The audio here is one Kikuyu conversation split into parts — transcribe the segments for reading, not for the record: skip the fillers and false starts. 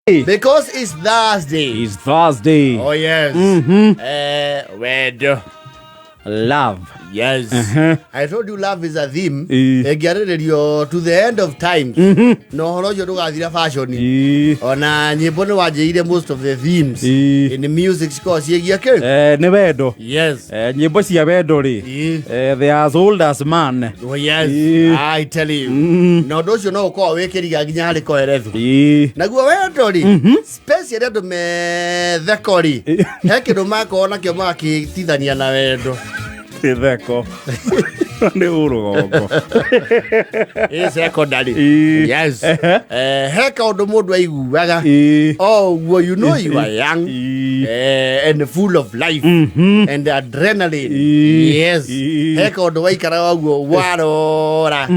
Because it's Thursday. It's Thursday. Oh yes. Wendo. Love. Yes. I told you love is a theme. Ĩĩ. Ĩngĩarĩrĩrio to the end of times. Na ũhoro ũcio ndũgathira fashion. Ĩĩ. Ona nyĩmbo nĩ wanjĩire most of the themes. Ĩĩ. In music cikoragwo ciĩgiĩ kĩ? Nĩ wendo. Yes. Nyĩmbo cia wendo rĩ. Ĩĩ. They are as old as man. Oh yes. Ĩĩ. I tell you. Na ũndũ ũcio no ũkorwo wĩkĩriga nginya harĩ koerethu. Ĩĩ. Naguo wendo rĩ, space ĩrĩa andũ metheko rĩ, he kĩndũ makorwo nakĩo magakĩtithania na wendo. Gĩtheko. Nĩ ũrũgongo. Ĩ secondary. Ĩĩ. Yes. Ehe. He kaũndũ mũndũ aiguaga. Ĩĩ. Oh, ũguo you know you are young. Ĩĩ. And full of life and adrenaline. Ĩĩ. Yes. Ĩĩ. He kaũndũ waikaraga ũguo warora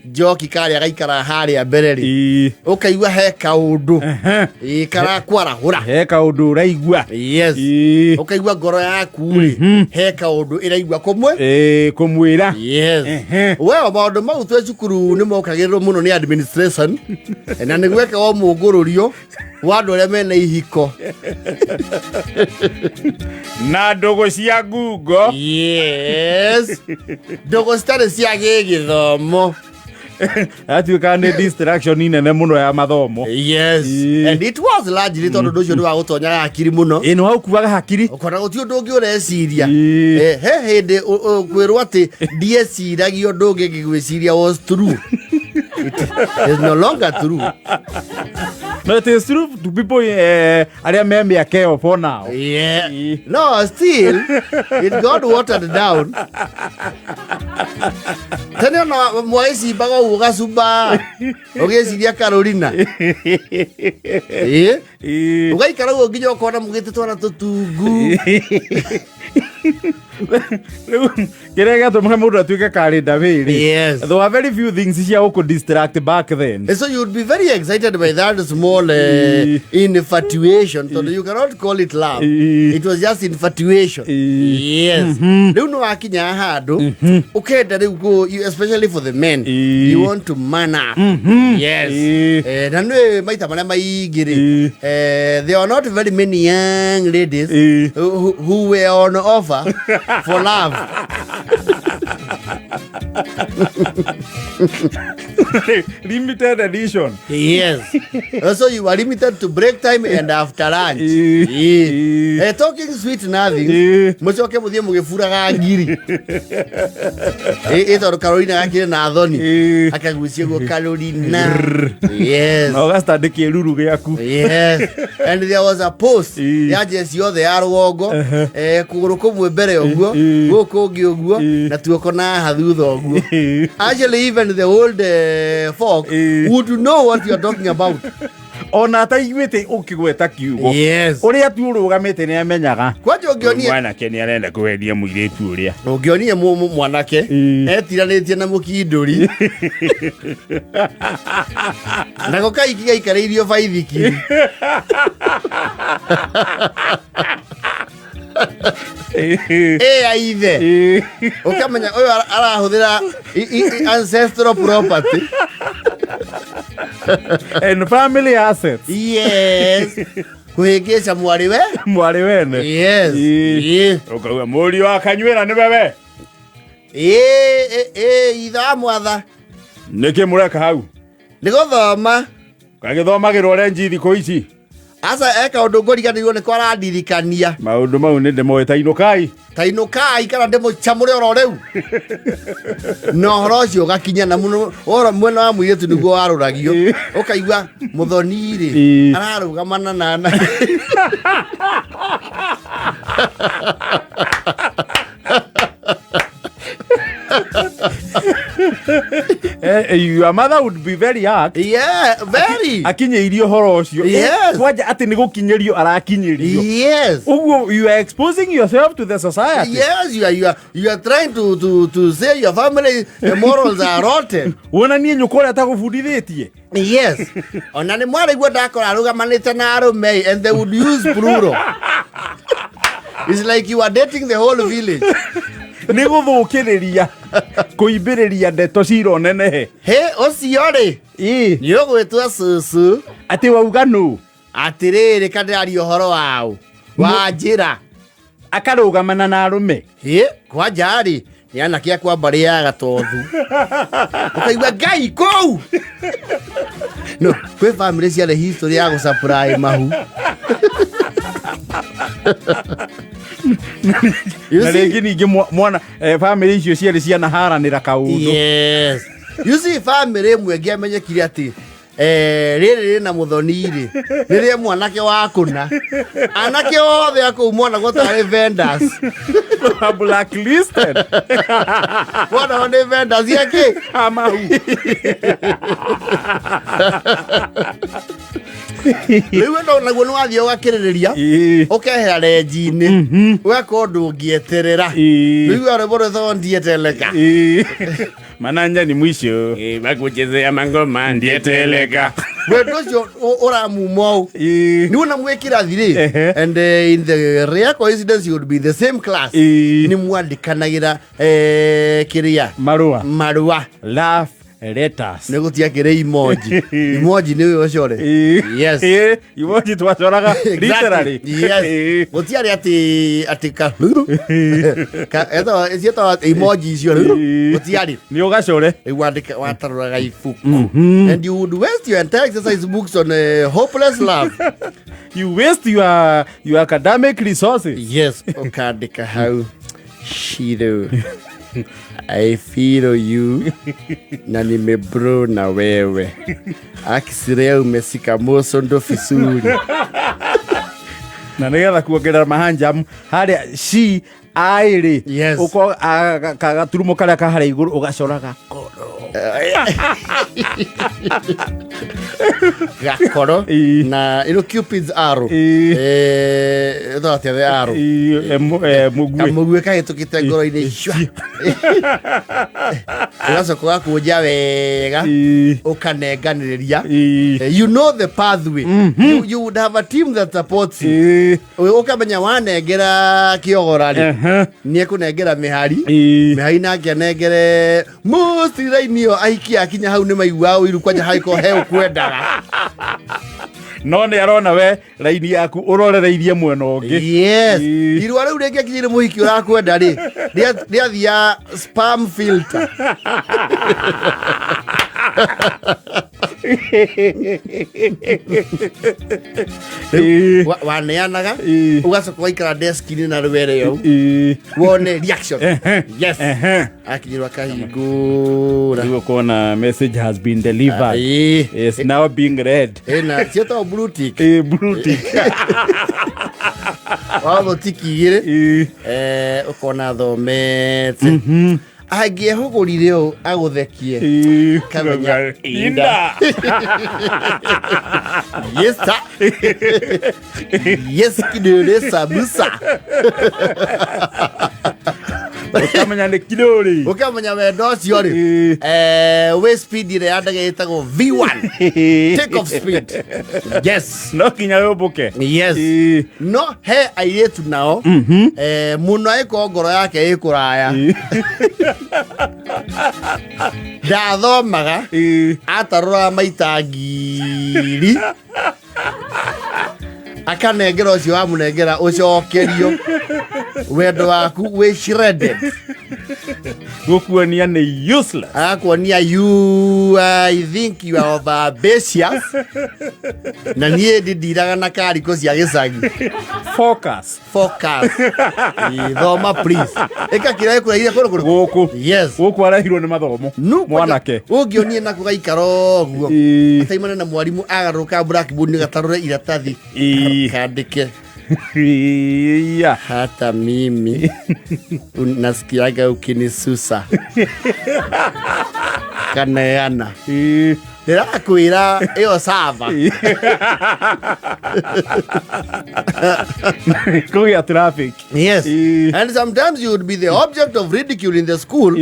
njoki karĩa gaikara harĩa mbere rĩ, Ĩĩ. ũkaigua he kaũndũ Ehe. ĩ karakwarahũra. He kaũndũ ũraigua. Yes. Ĩĩ. Ũkaigua ngoro yaku rĩ, he kaũndũ ĩraigua kũmwe. Ĩĩ, kũmwĩra. Yes. Ehe. Well, maũndũ mau twĩ cukuru nĩ mokagĩrĩrwo mũno nĩ administration na nĩ gwekagwo mũngũrũrio wa andũ arĩa mena ihiko. Na ndũgũ cia ngungo. Yes. Ndũgũ citarĩ cia gĩgĩthomo. Yatuĩkaga nĩ distraction nene mũno ya mathomo. Yes. Ĩĩ. And it was largely tondũ ũndũ ũcio nĩ wa gũtonyaga hakiri mũno. Ĩĩ, nĩ waũkuaga hakiri. Ũkona gũtirĩ ũndũ ũngĩ ũreciria. Ĩĩ. He hĩndĩ kwĩrwo atĩ ndieciragia ũndũ ũngĩ ngĩgwĩciria was true. It is no longer true. No, it is true to people arĩa me mĩaka ĩyo for now. Yeah. Ĩĩ. No, still, it got watered down. Tene ona mwagĩcimbaga ũguo ũgacumba ũgĩciria Carolina. Ĩĩ. Ĩĩ. Ũgaikara ũguo nginya ũkona mũgĩte twana tũtungu. Rĩu kĩrĩa gĩatũmaga mũndũ atuĩke karĩnda wĩrĩ. Yes. There were very few things cia gũkũ distract back then. And so you'd be very excited by that small Ĩĩ. infatuation. Tondũ you cannot call it love. Ĩĩ. It was just infatuation. Ĩĩ. Yes. Rĩu nĩ wakinya handũ ũkenda rĩu especially for the men, Ĩĩ. you want to man up. Yes. Ĩĩ. Na nĩ maita marĩa maingĩ rĩ, Ĩĩ. there are not very many young ladies Ĩĩ. who were on offer for love. Limited edition. Yes. So you are limited to break time and after lunch. Ĩĩ. Ĩĩ. Ĩĩ. Talking sweet nothing. Ĩĩ. Mũcoke mũthiĩ mũgĩburaga ngiri. Ĩ tondũ Carolina gakĩrĩ na thoni. Ĩĩ. Akagucia guo Carolina. Yes. Na ũgacitandĩ kĩruru gĩaku. Yes. And there was a post Ĩĩ. ya jeci yothe ya rũgongo, kũgũrũ kũmwe mbere ũguo, Ĩĩ. gũkũ ũngĩ ũguo, Ĩĩ. na tuoko na haha thutha ũguo. Ĩĩ. Actually, even the old folk Ĩĩ. would know what you are talking about. Ona ataiguĩte ũkĩgweta kiugo. Yes. Ũrĩa tu ũrũgamĩte nĩ amenyaga. Kwanja ũngĩonie Mwanake nĩ arenda kũwendia mũirĩtu ũrĩa. ũngĩonie mwanake Ĩĩ. etiranĩtie na mũkindũri nako kaiki gaikarĩirio baithikiri. Ĩ ya ithe Ĩĩ. ũkamenya ũyũ arahũthĩra ancestral property. And family assets. Yes. Kũhĩngĩca mwarĩ we. Mwarĩ wene. Yes. Ĩĩ. Ĩĩ. Ũkauga mũriũ wa Kanyuĩra nĩwe we. Ĩĩ, ĩ, ĩ, ithe wa mwatha. Nĩkĩ mũreka hau? Nĩ gũthoma. Gagĩthomagĩrwo renji thikũ ici. Aca eka ũndũ ngũriganĩirwo nĩ kwarandirikania. Maũndũ mau nĩ ndĩmoĩ ta inũkai. Ta inũkai kana ndĩmũcamũre oro rĩu. Na ũhoro ũcio ũgakinya na mũno ũhoro mwena wa mũirĩtu nĩguo warũragio. Ĩĩ. Ũkaigua mũthoni rĩ Ĩĩ. ararũgamana na Your mother would be very hurt. Yeah, very. Akinyĩirio ũhoro ũcio. Yes. Kwanja atĩ nĩ gũkinyĩrio arakinyĩrio. Yes. Ũguo you are exposing yourself to the society. Yes, you are trying to say your family, the morals are rotten. Wonanie nyũkwa ũrĩa atagũbundithĩtie. Yes. Ona nĩ mwarĩguo ndakora arũgamanĩte na arũme and they would use plural. It's like you are dating the whole village. Nĩ gũthũkĩrĩria kũimbĩrĩria ndeto cira nenehe. He ũcio rĩ Ĩ nĩ ũgwĩtwo cucu. Atĩ wauga nũ? Atĩrĩrĩ, kandĩraria ũhoro waũ wa njĩra. Akarũgamana na arũme. Ĩ, kwanja rĩ, nĩ anake akwa mbarĩ ya Gatothu, ũkaigua Ngai kũu. No kwĩ bamĩrĩ ciarĩ history ya gũsupply mahu. You Na see? rĩngĩ ningĩ mwana bamĩrĩ icio cierĩ cianaharanĩra kaũndũ. Yes, you see, bamĩrĩ ĩmwe ĩngĩamenyekire atĩ rĩrĩ rĩna mũthoni rĩ, rĩrĩa mwanake wa kũna anake othe akũu monagwo tarĩ vendors. Blacklisted. Monagwo nĩ vendors yake. Amahu. Rĩu ĩno naguo nĩ wathiĩ ũgakĩrĩrĩria, ũkehera renji-inĩ, ũgeka ũndũ ũngĩeterera. Rĩu rwĩmbo rwĩtagwo ndieteleka. Mananja ni mwisho bakuchezea mangoma ndieteleka. Wendo ũcio ũramuma ũũ nĩ wona mwĩ kĩrathi rĩ, and in the rare coincidence you would be in the same class, nĩ mwandĩkanagĩra kĩrĩa? Marũa. Marũa. Love letters. Nĩ gũtiakĩrĩ emoji. Emoji nĩ ũyũ ũcore. Yes. Emoji twacoraga literally. Yes. Gũtiarĩ atĩ ciĩtagwo emoji icio, gũtiarĩ. Nĩ ũgacore. Rĩu wandĩka watarũraga ibuku, and you would waste your entire exercise books on a hopeless love. You waste your academic resources. Yes, ũkandĩka hau, "Shiro, I feel you na nimebro na wewe akisirea umesika mosondo vizuri." Na nĩgetha kuongerera mahanjamu harĩa she I rĩ, ũko gaturumo karĩa ka harĩa igũrũ ũgacoraga. Gakoro. Na ino Cupid's arrow. Ĩtagwo atĩa, the arrow? Mũguĩ. Kamũguĩ kahĩtũkĩte ngoro-inĩ cua, ũgacoka ũgakũnja wega, ũkanenganĩrĩria. You know the pathway. You would have a team that supports you. Ũkamenya wanengera kĩogora rĩ, nĩ ekũnengera mĩhari. Mĩhari nake anengere most raini ĩyo. Ahiki akinya hau nĩ maiguaga ũiru, kwanja hagĩkorwo he ũkwendaga. No nĩ arona we raini yaku ũrorereirie mwena ũngĩ. Yes. Irũa rĩu rĩngĩakinyire mũhiki ũrakwenda rĩ, rĩathia spam filter. Waneanaga, ũgacoka waikara deski-inĩ na rwere ũũ, wone reaction. Yes. Akinyirwo akahingũra. Rĩu ũkona message has been delivered. Is now being read. Ĩna ciĩtagwo blue tick. Blue tick. Watho tiki igĩrĩ. Ũkona thomete, angĩehũgũrire ũũ agũthekie. Kamenya. Inda. Yes sir. Yes, kidole sabusa. Ũkamenya nĩ kidori. Ũkamenya wendo ũcio rĩ, wĩ speed ĩrĩa ya ndege ĩtagwo V1 take off speed. Yes. No nginya yũmbũke. Yes. No he airĩtu nao, mũno ĩkorwo ngoro yake ĩ kũraya, ndathomaga, atarũraga maita ngiri, akanengera ũcio wamũnengera ũcokerio wendo waku wĩ shredded. Gũkuonia nĩ useless. Agakuonia, "You, I think you are over ambitious, na niĩ ndindiraga na kariko cia gĩcagi." Focus. Focus. Ĩ, thoma please, ĩka kĩrĩa gĩkũraire kũrũ kũrũ. Gũkũ. Yes. Gũkũ arehirwo nĩ mathomo. Mwanake. Ũngĩonie naku gaikara ũguo, ataimane na mwarimũ, agarũrũka blackboard nĩ gatarũre iratathi, kandĩke, Iya. "Hata mimi nasikiaga ukinisusa," kaneana. Ndĩrakwĩra ĩyo sava. Kũgĩa traffic. Yes. And sometimes you would be the object of ridicule in the school.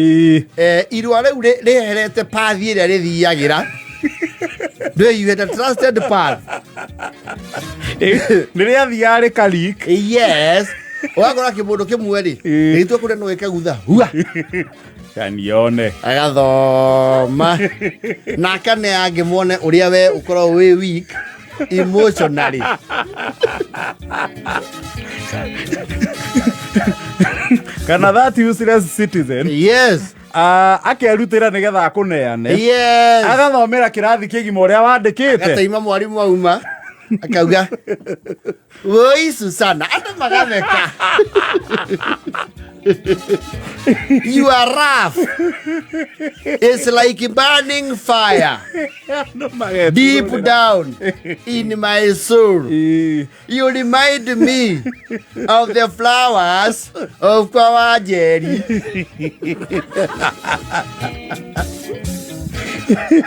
Irua rĩu rĩherete path ĩrĩa rĩthiagĩra. Ndwe, you had a trusted path. Nĩ rĩathiaga rĩkalik. Yes, ũgakora kĩmũndũ kĩmwe rĩ, gĩgĩtua kũrĩa no gĩkagutha hua. Kanione. Agathoma na akane angĩ mone ũrĩa we ũkoragwo wĩ weak. Emotionally. Kana that useless citizen. Yes. Akerutĩra nĩgetha akũneane. Yes. Agathomera kĩrathi kĩgima ũrĩa wandĩkĩte. Gataima mwarimu auma akauga, "Woi Susana," andũ magatheka. "You are rough. It's like burning fire Andũ mageturũrĩra. deep down in my soul. You remind me of the flowers of Kawajeri."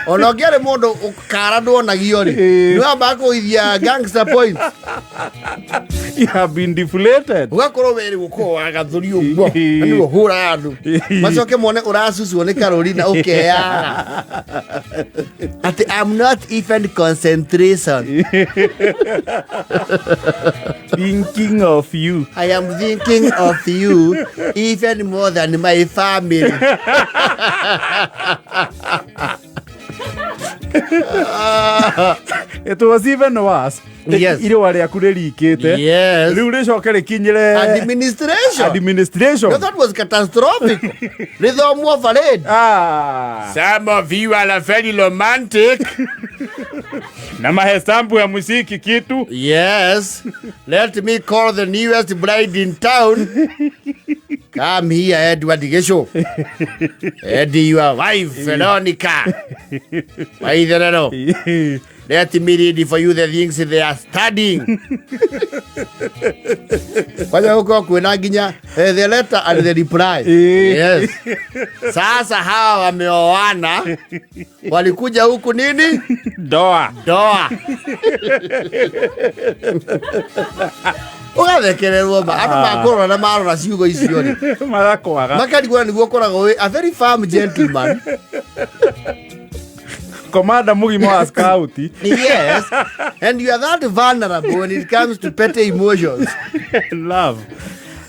Ona ũngĩarĩ mũndũ kara ndwonagio rĩ, nĩwambaga kũithia gangster points. You have been deflated. Ũgakorwo werĩ gũkorwo wagathũri ũguo na nĩwe ũhũraga andũ, macoke mone ũracucwo nĩ karũri na ũkeyaga atĩ, "I'm not even concentration." Thinking of you. "I am thinking of you even more than my family." It was even worse. Yes. Irũa rĩaku rĩrikĩte. Rĩu rĩcoke rĩkinyĩre Administration. Administration. No, that was catastrophic. Rĩthomwo parade. Ah. Some of you are very romantic. Na mahesabu ya muziki kitu. Yes. "Let me call the newest bride in town. Come here, Edward Gesho. Eddie, your wife, Veronica. Waitherero. Let me read for you the things they are studying." Kwanza huko kwĩna nginya the letter and the reply. Yes. Sasa hawa wameoana, walikuja huku nini? Ndoa. Ndoa. Ũgathekererwo ma andũ makũrora na marora ciugo icio rĩ, magakwaga. Makarigwo na nĩguo ũkoragwo wĩ a very firm gentleman. Komanda mũgima wa scout. Yes, and you are that vulnerable when it comes to petty emotions. Love.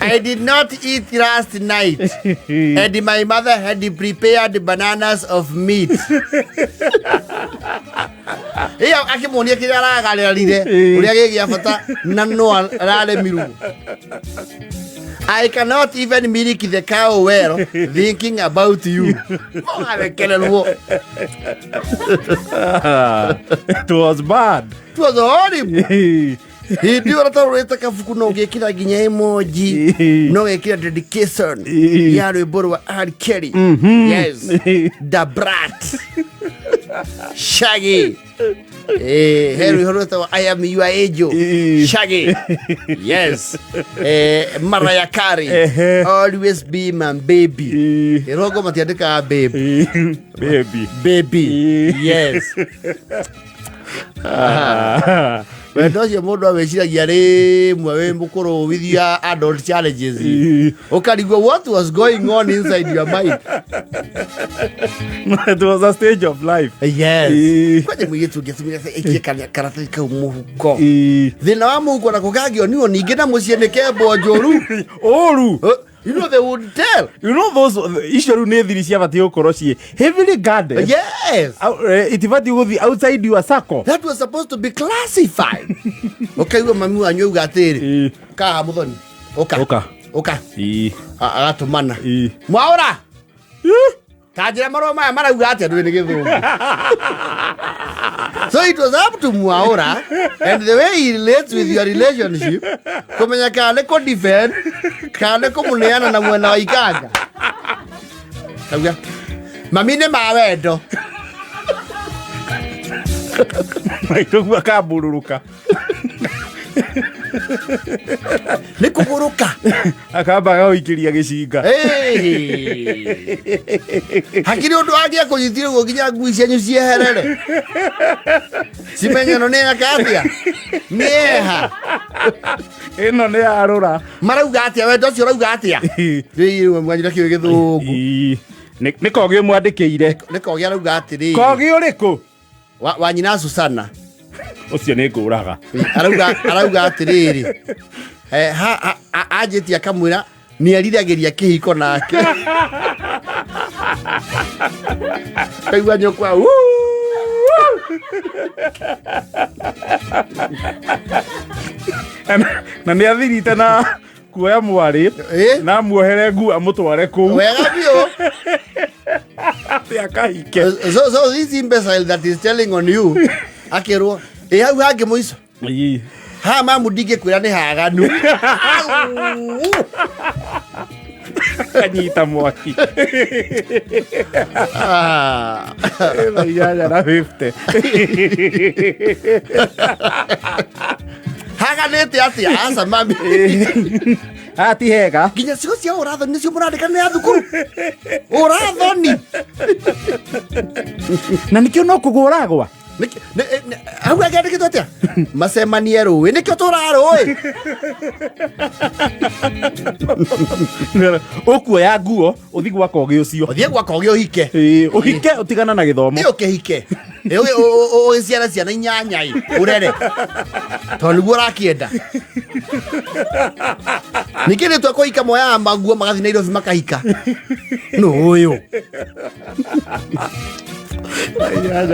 "I did not eat last night and my mother had prepared bananas of meat." Iyo akĩmuonia kĩrĩa aragarĩrire, ũrĩa gĩ gĩa bata na no araremirwo. "I cannot even milk the cow well thinking about you." Ũgathekererwo. It was bad. It was horrible. Hĩndĩ ĩyo ũratarũrĩte kabuku no ũgĩkĩra nginya emoji, no ũgekĩra dedication ya rwĩmbo rwa R. Kelly. Yes. Da Brat. Shaggy. He rwĩmbo rwĩtagwo "I Am Your Angel". Shaggy. Yes. Mariah Carey. "Always Be My Baby". Ĩrongo matiandĩkaga babe. Baby. Baby. Yes. Wendo ũcio mũndũ awĩciragia rĩmwe wĩ mũkũrũ with your adult challenges, ũkarigwo what was going on inside your mind. It was a stage of life. Yes. Kwanja mũirĩtu ũngĩatũmire ĩkie karatathi kau mũhuko, thĩna wa mũhuko nako kangĩoniwo ningĩ na mũciĩ nĩ kembwo njũru. Ũru. You know they would tell. You know those icio rĩu nĩ thiri ciabatiĩ gũkorwo ciĩ heavily guarded. Itibatiĩ gũthiĩ outside your circle. That was supposed to be classified. Ũkaigua mami wanyu auga atĩrĩ, "Kaha mũthoni, ũka." Ũka. Ũka. Agatũmana, "Mwaũra, ta njĩra marũa maya marauga atĩa, ndũĩ nĩ gĩthũngũ." So it was up to Mwaura and the way he relates with your relationship kũmenya kana nĩ kũ defend kana nĩ kũmũneana na mwena wa ikanga. Kauga, "Mami, nĩ ma wendo." Maitũguo akambũrũrũka. Nĩ kũgũrũka. Akamba agagũikĩria gĩcinga. Hakiri ũndũ angĩakũnyitire ũguo nginya ngui cianyu cieherere, cimenye ĩno nĩ yaka atĩa, nĩ eha. Ĩno nĩ yarũra. Marauga atĩa? Wendo ũcio ũrauga atĩa? Rĩu mwanyira kĩũĩ gĩthũngũ. Nĩ kogi ũmwandĩkĩire. Nĩ kogi arauga atĩrĩrĩ. Kogi ũrĩkũ? Wa nyina Susana. Ũcio nĩ ngũraga. Arauga atĩrĩrĩ, anjĩtie akamwĩra nĩ eriragĩria kĩhiko nake. Kaigua nyũkwa, "Wuu!" Na nĩ athirite na kuoya mwarĩ Ĩ? na muohere nguo amũtware kũu Wega biũ. Atĩ akahike. So this imbecile that is telling on you akĩrwo ĩ hau hangĩ mũico. Ii. Ha mamu ndingĩkwĩra nĩ haganu. Kanyita mwaki. Ah. 8:50. Haganĩte atĩa? Aca mami. Haha ti hega. Nginya ciugo cia ũrathoni nĩcio mũrandĩka nĩ ya thukuru. Ũrathoni. Na nĩkĩo no kũgũragwa. Hau angĩandĩkĩtwo atĩa? Macemanie rũĩ nĩkĩo tũraga rũĩ. Ũkuoya nguo ũthi gwa kogi ũcio. Ũthiĩ gwa kogi ũhike. Ĩĩ, ũhike ũtigana na gĩthomo. Ĩ ũkĩhike. Ĩ ũgĩciara ciana inyanya ĩ ũrere. Tondũ nĩguo ũrakĩenda. Ningĩ nĩ twekũhika moyaga maguo magathiĩ Nairobi makahika. Nũ ũyũ?